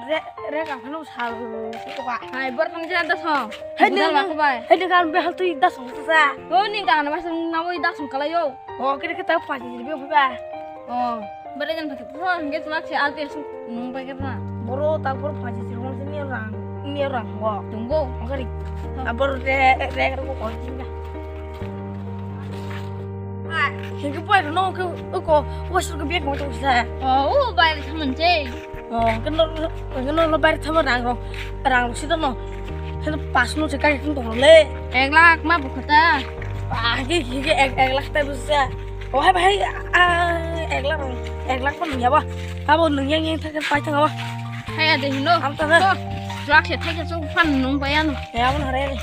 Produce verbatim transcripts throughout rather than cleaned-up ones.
Re, re, ka phano sal, ko ka. Hai, bor kang janda song. Hai, budal ni, ba ko bai. Hai, ni kan behal tui da song sa. O, ni kan ba song na oi da song kala yo. O, kiri kita pa ji be ba. O, bere jan pakai. O, hingke tuak se alti asuk nung pakai na. Boro tak boro pa ji sirong sini orang, ini orang go. Tunggu. Angkari. Abor re, re, ko ko jinda. Ah, hingke pai no ko, ko, ko sur ko biak mo to sa. O, o bai thaman je. O, keno, keno lo bai thama rang rok, rang rok sida no. Keno pas no se kai kung tong le. Ek lakh ma bukha ta. Ah, ki, ki, ki, ek, ek lakh ta busa. O hai bai, ah, ek lakh, ek lakh pon ya ba. Abo nung yang yang thak pai thang ba. Hai ade hino. Am ta na. Drak se thai ka so pan nung bai ano. Ya, abo hare.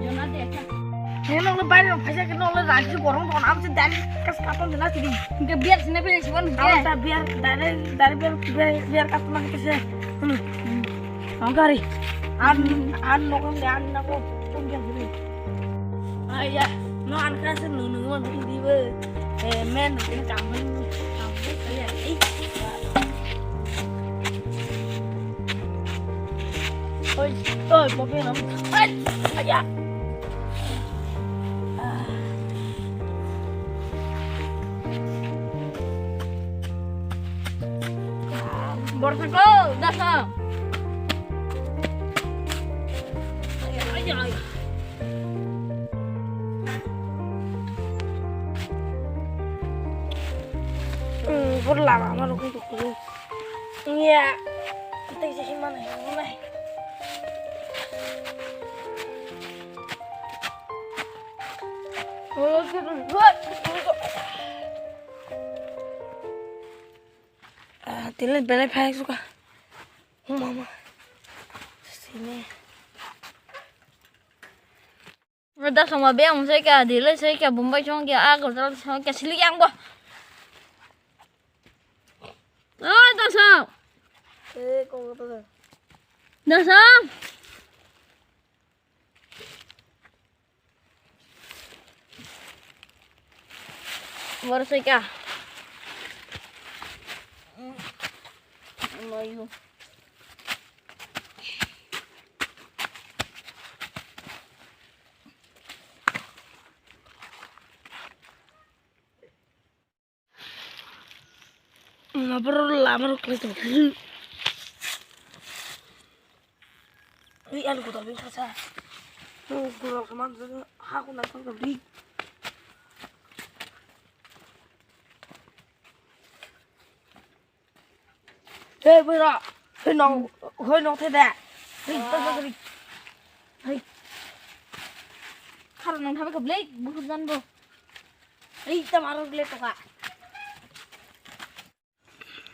Jona de ka. He nokle baire rok phaisa khe nokle rangchi borong rok am se dari kas katon dena sidi. Hingke biar sini biar sibon hingke. Abo ta biar dari dari biar biar biar katon lagi kese. Hmm. Ang kari. An an nokong de an nako pun biar sini. Aya, no an kase nunu nunu di be. Eh, men nunu kamu kamu kaya. Oi, oi, mobil nam. Ai, aya. Borsa ko, dasa. Aya, aya, aya. Hmm, bor lama ma rukun tukun. Iya. Kita bisa sih mana ya, mana? Ah, tila belai phai suka. Oh, mama. Sini. Dasong ma beng sai ka, dile sai ka, Bombay song ka, Agartala song ka, sili yang bo. Oh, dasong. Eh, kok kata dasong. Bor sai ka. Mayu. Maboro lama rok khlai tong. Ui, ani godal bai thasa. O godal khe man ha ko nang tong di. Hey, bura. Hey, nong, hey, nong thede. Hey, hey, hey, hey. Hey. Kharo nang thabe khablek, bukhur jan bo. Hey, tam aro gle toka.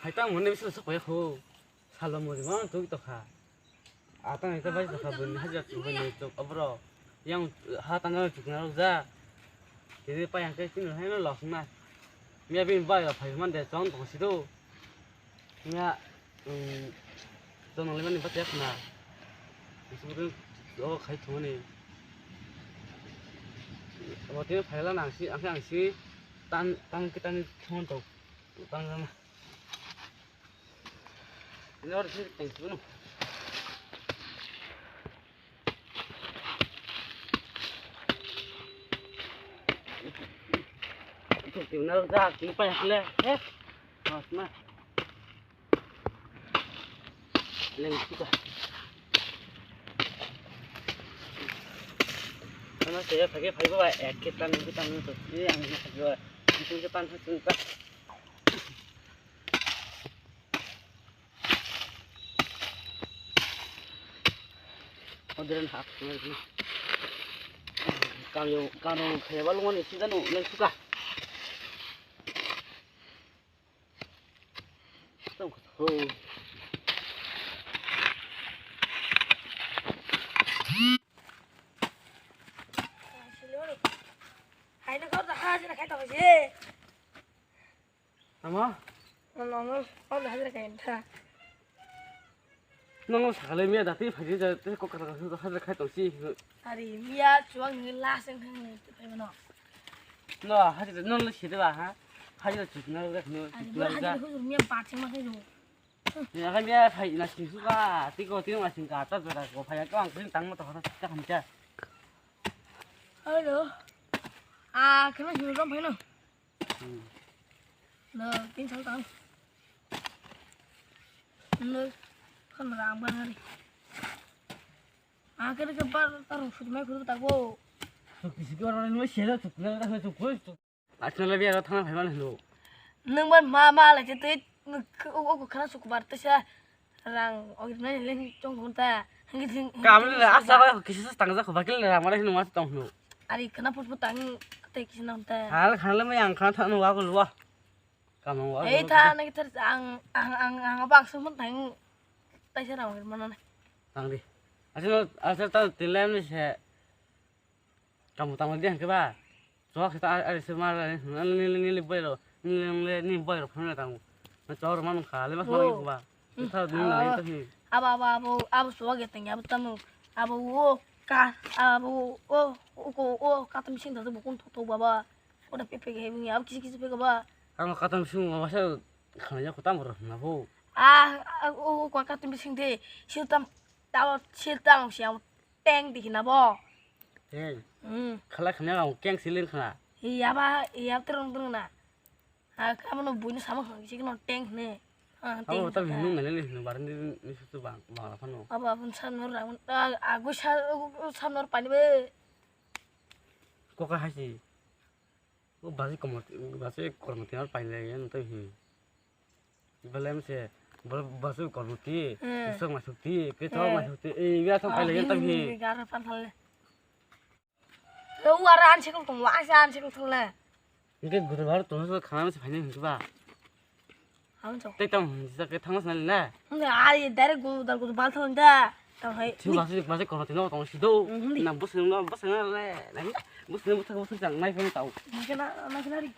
Hai tang mone bisa sok ya ho. Salo mo jima tu to kha. Atang ita bai to kha bun haja tu bun to abro. Yang ha tang tu na ja. Kini pa yang ke tin hai no los na. Mia bin bai la phai man de chong to si do. Mia um to nang le man ba tek na. Su du o khai thumani. Abo tini phaila nang si, ang khe ang si tan, tan khe tan thumani tong, tang jana. Ini oro sini teng sini. Tini payah le, eh, mas na. Leng kita. Ano saya pakai pakai bawa ek kita nih kita nih tuh. Ini yang ini pakai bawa. Itu kita nih kita. Orderan hak. Kang yo kang yo kaya balungan isi kan leng suka. Haino kau dah hasil kai tau je. Tamo? Nono, nono, hasil kai ta. Nono sakale miya dati phaji ja te kok kata kata hasil kai tau si. Ari miya chuang ni last yang thang ni phai mano. No, hasil no le sida ba ha. Hasil chukna le no. Ari chukna le hasil hujur miya ba chang ma kai jo. Ni akan dia phai na sing suka, tiko tiko na sing ka ta jora ko phai ka ang sing tang mo to ta ta kan ta. Hello. Ah, kena sing rom phai no. Hmm. No, tin sal tang. No, kan ram ban hari. Ah, kena ke bar tar sut mai khur ta go. Suk kisi ke bar mai selo suk na ta suk ko. Aswknala biya rok thangna phaiman hino. Nwng bai ma ma lai se tei o o khana sukubar tei sa rang ogirnai le chong hon ta. Hingke thing. Kamle le asa ba kisa sa tangja kho bakil le rang mara hino mas tong hino. Ari khana put put tang tei kisa nam ta. Hal khana le mai ang khana thang wa ko lwa. Kam wa. Ei tha na thar ang ang ang ang ba aksum tang tei sa rang ogirmana. Tang di. Asal asal ta tilem ni se. Tamo tamo dia ke ba. Chok se ta ari se mar ni ni ni boy ro. Ni ni ni boy ro phone tamo. Na chor man kha le mas mar ba. Ta ni na to hi. Aba aba abo abo chok ge teng abo tamo. Abo o ka abo o o ko o ka tam sing da bukun to to baba. O da pe pe ge ni abo kisi kisi pe ba. Ang ka tam sing ba sa khana ya ko tam ro na bo. Ah o ko ka tam sing de. Sil tam ta sil tam siam. Teng di hina bo. Teng. Hmm. Khala khna ang keng silin khna. Iya ba, iya terung terung na. Ha, kamu no buino sama khna sih no teng ne. Ha, teng. Abo ta minung nale ni no barin ni susu bang bang apa no. Abo abun sam nor ramun. Agu sa sam nor pani be. Koka hasi. O basi komor basi kormo tinar pailai yan to hi. Belem se basu kormo ti. Hmm. Sok masuk ti, ke sok masuk ti. Eh, ya sok pailai yan to hi. Gara pan thale. Lo ara an sekol tong, wa an sekol thale. Nge gudu bar to so khana se pailai hin ba. Ang chok. Tei tong, sa ke thangmas na le. Hingke ari direct go dal go bal thon da. Tong hai. Chu ba se ba se kono tino tong si do. Mhm, di. Na bus no bus na le. Na bus no bus bus jang nai phone tau. Nakena nakena ri.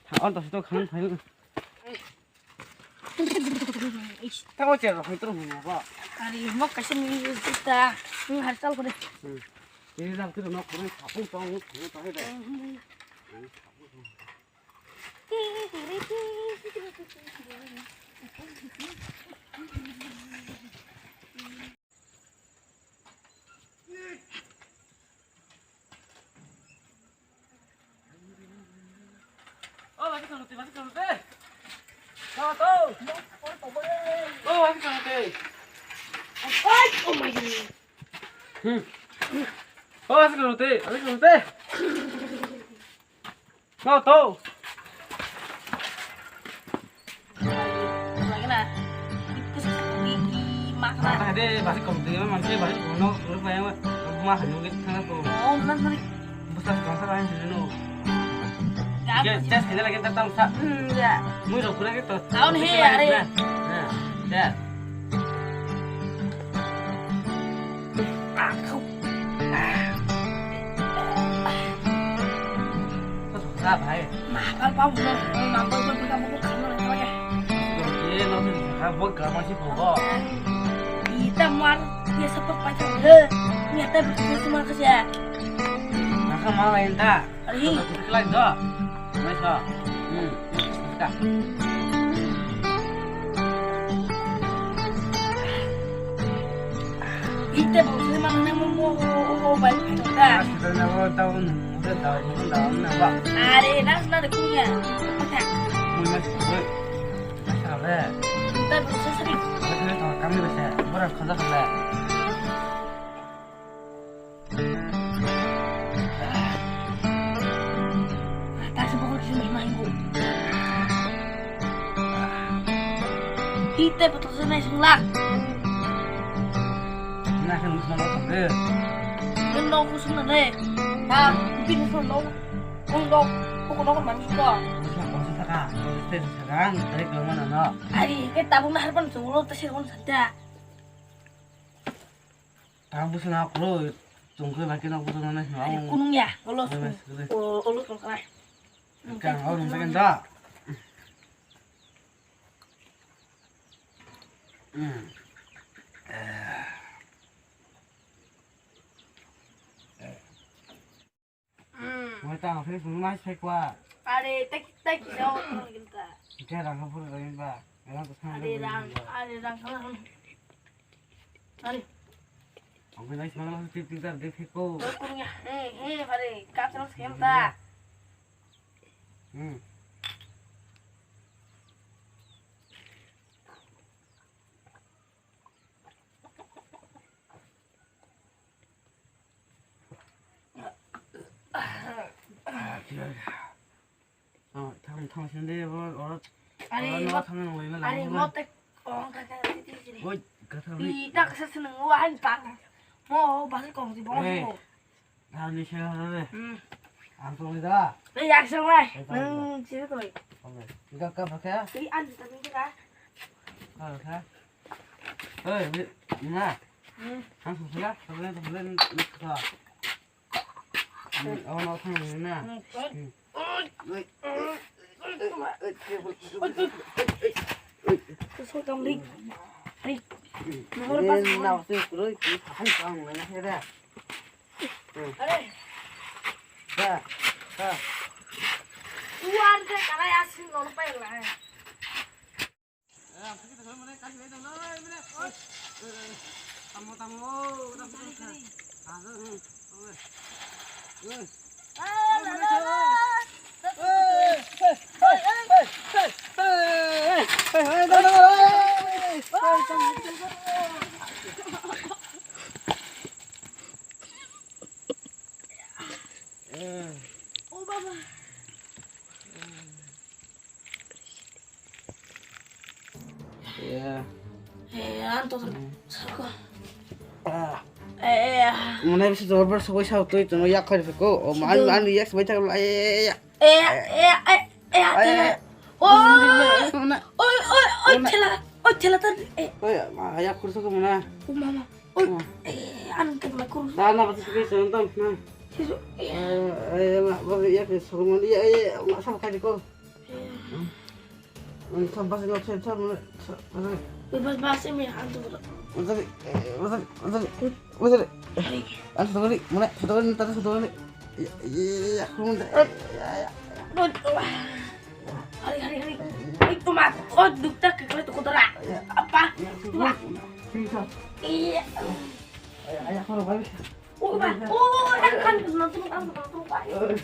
Tha on to si to khan phai. Ish. Ta ko che ro phai to mo ba. Ari mo kaisa mi ta. Ni har chal ko de. Hmm. Ni ram tu no ko ni thapung tong ko to he de. Mhm. No, to. Lagi na. Itu sih gigi makan. Ada bahasa kopi mana sih bahasa kono kono banyak mah hanya gitu sana tuh. Oh, nanti. Bukan bahasa lain sih no. Tes kita lagi tetap sa. Hmm, ya. Muy rokura gitu. Tahun he are. Nah, ya. Sa bhai. Ma, pal pau na, na pal pal pal pal pal pal pal. Ye no ni ha bo ga ma si bo go. Ita mar ye sa pa pa cha le. Ni ata bi sa ma ka sa. Na ka ma la inta. Ari. Kelai do. Mai sa. Hmm. Ka. Ite bo se ma ne mo mo o o bai phaito da. Asita na bo ta un mo de da mo da na ba. Are na na de kunya. Mo na se. Na sa le. Ta bo se sri. Ka ne to kami ba se. Bora khaja khaja. Taksi pokok sini main ku. Hite betul sini sunglak. Nah, kan mesti malah sampai. Kan lo ku sungna le. Nah, bin sun lo. Kung lo, kung lo kan manis ko. Mesti kau sih taka. Mesti sekarang dari kelemahan no. Ari, kita pun harpan sungguh lo tersir pun sada. Tang busu na kuro tungkhe ba kino busu na nai. Ari kunung ya, olo. Olo, olo. O, olo tungkhe. Kang olo tungkhe da. Hmm. Wai ta office ni mai sai kwa. Are, tak, tak, no, no, ginta. Ita rang phuru rang ba. Are rang, are rang, are. Ang kena ismail masuk tip tip tar defeko. Kurungnya, he, he, pare, kacang sekenta. Hmm. Thang, thang, thang, sini deh, bro. Orang, Ani orang mot, thang yang lain lah, ani lain. Mot tek, oh, kakak, titi, titi. Woi, kata ni. Ih, tak, saya seneng, wah, ini tak. Mau, bahasa kong, di bawah. Eh. Ani siya na de. Hmm. Ang tong da. Ni yak sang lai. Ai, tong da. Hmm, sini tuh. Oke. Ika ka ba ka? Ini an tadi kita. Ka ka. Oi, ni na. Hmm. Ang susu ya, susu ya, susu ya, ni ka. Hmm, awan awan ni na. Hmm. Hmm. Oi. Oi. Oi. Oi. Oi. Rik. Rik. Nomor pas. Ni na, tu kuroi, tu sahai kang na ya da. Are. Da, da. Uar de kala ya sin lo pa la. Tamo, tamo. Oh, baba. Yeah. Eh, anto sako. Ah. Eh, eh. Mane bisa jawab ber sokoi sao tui tunu yak khari ko. O man man yak sebai tak la. Eh, eh, eh. Eh, eh, eh, eh, eh, eh. Oi, oi, oi, oi, thela, oi, thela tan, eh. Oi, ma, ya kurso ko mana? O mama, oi, eh, anu te mana kurso. Da na bata sigi sen tam na. Sisu, eh. Eh, eh, ma, ba ya ke so mo ya, ya, ma sa ka ko. Eh. Oi, tam basa no sen tam na. Oi, bas, bas, me anto. Basa, eh, basa, basa. Wazir. Ang sotogori, muna sotogori, tata sotogori. Ya, ya, ya, ya, aku minta. Ya, ya. Hari, hari, hari. Oi, toma. Oh, dukta ke kale tu kotara. Ya. Apa? Ya, toma. Sini, sini. Iya. Ayah, ayah, kalau balik. Oh, ba. Oh, kan, kan, nanti, nanti, nanti, nanti.